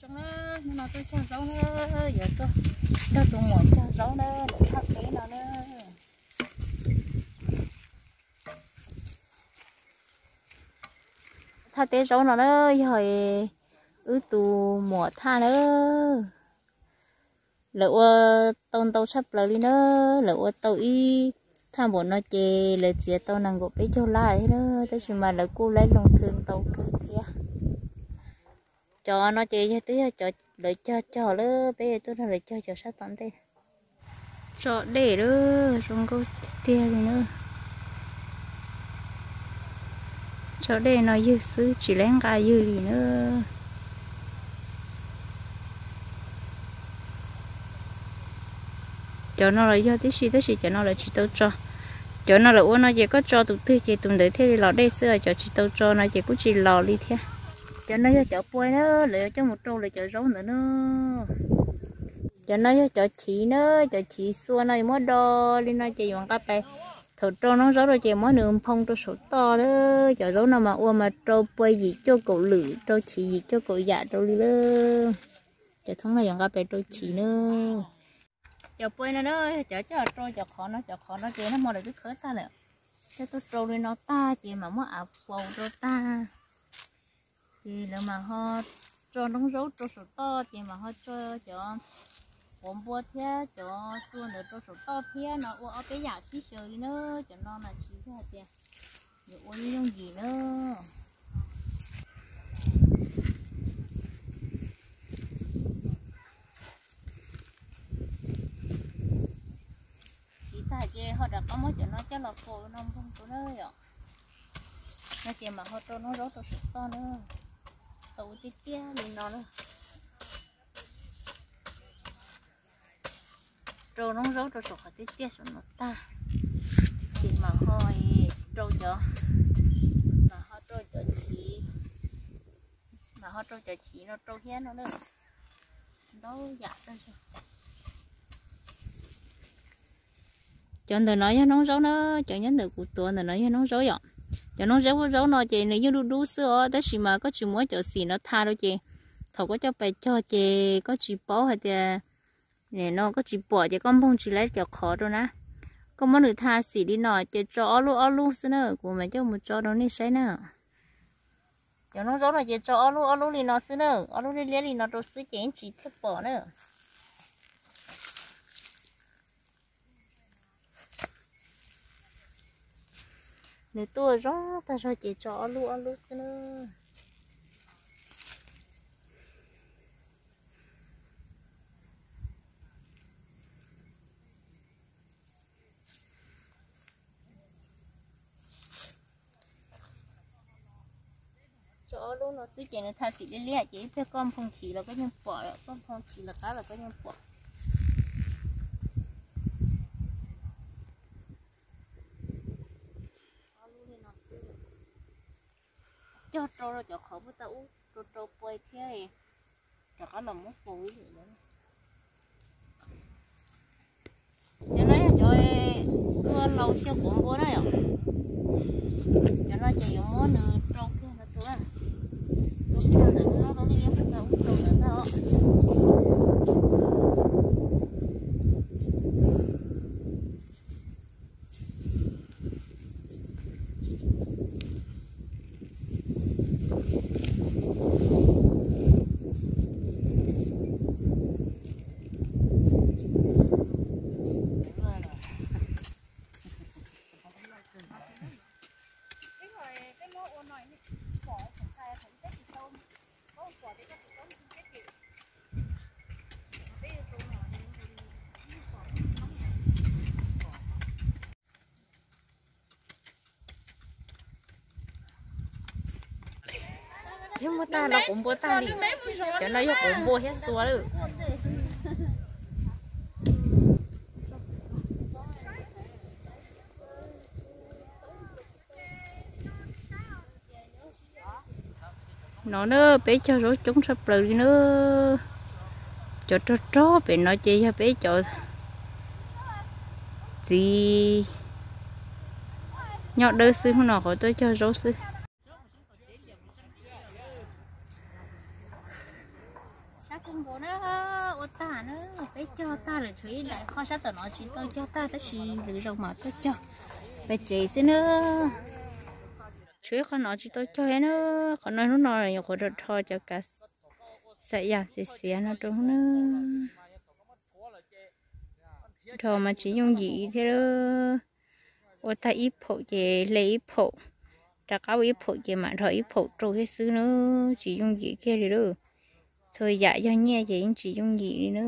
Zoo na, hnub no tuaj cog zaub na, yuav tuaj cog tus muam cog zaub na, lawv thaj teb no na. Thaj teb zaub no na, yog wb tus muam thaj na. Lawv ua tau ntau tshaj plaws li na, lawv ua tau ib thaj npaum no ces lawv txiav tau nees nkaum peb caug lab thiab na, tab sis mas lawv kuj laib loo thw ntau kawg thiab. Cov no ces yog twb yog cov lawv cog cog lawm, peb yuav tuaj nrog lawv cog cov sab tom ntej. Tso dej lawm, zoo nkauj tiag tiag li na. Tso dej no ywg xwb tsis laib nqa ywg li na. Cov no los yog tib si tab sis cov no lawv tsis tau tso. Cov no lawv ua no ces koj tso tus twg ces tus ntawd thiaj li los dej xwb, cov tsis tau tso no ces kuj tsis los li thiab. Cov no yog cov pua na, lawv yuav coj mus rau lawv cov zaub ntawd na. Cov no yog cov chiv na, cov chiv xua no yuav muab do li no ces yuav nqa pais. Thaum rau noob zaub rau ces muab nws nphoo rau saum toj lawm. Cov zaub no mas ua mas rau pua yim cuaj kaum lwm, rau chiv yim cuaj kaum yam rau li lawm. Cov thoob no yuav nqa pais rau chiv na. Cov pua no na, cov coj rau cov qhov no, cov qhov no ces nag hmo lawv twb khawb tag lawm. Coj tuaj rau li no tag ces mam muab av faus rau tag. Ces lawv mam ho tso noob zaub rau saum toj ces mam ho tso cov quav npua thiab cov xua ntawd rau saum toj thiab no ua ob peb yam sib xyaw li na. Cov no mas tsis yog hais tias yuav ua yooj yim na. Txiv tag ces ho rov qab muab cov no coj los faus no npog rau na yom. No ces mam ho rau noob zaub rau saum toj na. Tau ua tiaj tiaj li no na. Rau noob zaub rau saum qhov tiaj tiaj saum no tag, ces mam ho rau cov, mam ho rau cov chiv, mam ho rau cov chiv no rau thiab no na. Ntau yam tag zog. Cov ntawm no yog noob zaub na, cov nyob ntawm kuv tuav ntawm no yog noob zaub yom. Cov noob zaub zaub no ces nws yeej dub dub xwb os, tab sis mas koj tsis muab cov xim no tha rau ces thaum koj coj pais cog ces koj tsis paub hais tias, no koj tsis pom ces koj npoog tsis laib cov qhov rau na. Koj muab nws tha xim li no ces tso ob lub ob lub xwb na, kuv mam coj mus tso rau nej saib na. Cov noob zaub no ces tso ob lub ob lub li no xwb na, ob lub liab liab li no rau xwb ces yeej tsis thiaj pom na. Nws tuaj zoo tag zog ces tso ob lub ob lub xwb na. Tso ob lub no xwb ces nws tha xim liab liab ces ib pliag koj nphoo chiv los koj yeej pom, koj nphoo chiv los qab los koj yeej pom. Cog rau rau cov qhov puag ta ub rau rau pua thiab, rov qab los muab faus ib lwm. Cov no yog cov xua laus xyaw quav npua na yom. Cov no ces yuav muab nws rau kiag no rau, rau kiag ntawm lub no rau li ub rau ntawd ntag os. Thiab muab tag los quav npua tag li. Cov no yog quav npua thiab xua lawm. No na peb cog zaub coob tshaj plaws li na. Cov rog rog pem no ces yog peb cov txiv nyob dawb xwb, hnub no qhov tuaj cog zaub xwb. Tab kawg nkaus na, ua tag na, peb cog tag lawm, tshuav ib daim qhov sab tom no tsis tau cog tag tab sis lwm zaus mam tuaj cog pem tsev xwb na. Tshuav ib qhov no tsis tau cog thiab na, qhov no hnub no nyuam qhuav rho rho cov kav xaim yam xiav xiav no rau na. Rho mas tsis yooj yim thiab. Ua tag ib phaum ces hle ib phaum, rov qab ua ib phaum ces mam rho ib phaum rau thiab xwb na, tsis yooj yim kiag li lauj. Txhua yam yog nyiaj ces yeej tsis yooj yim li na.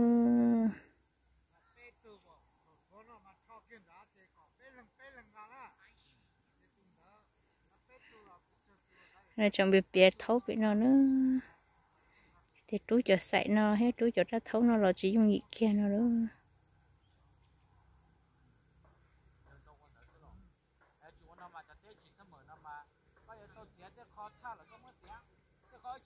Tseem piav piav thaub pem no na, tias rub cov xaim no thiab rub cov rab thaub no los tsis yooj yim kiag no lauj.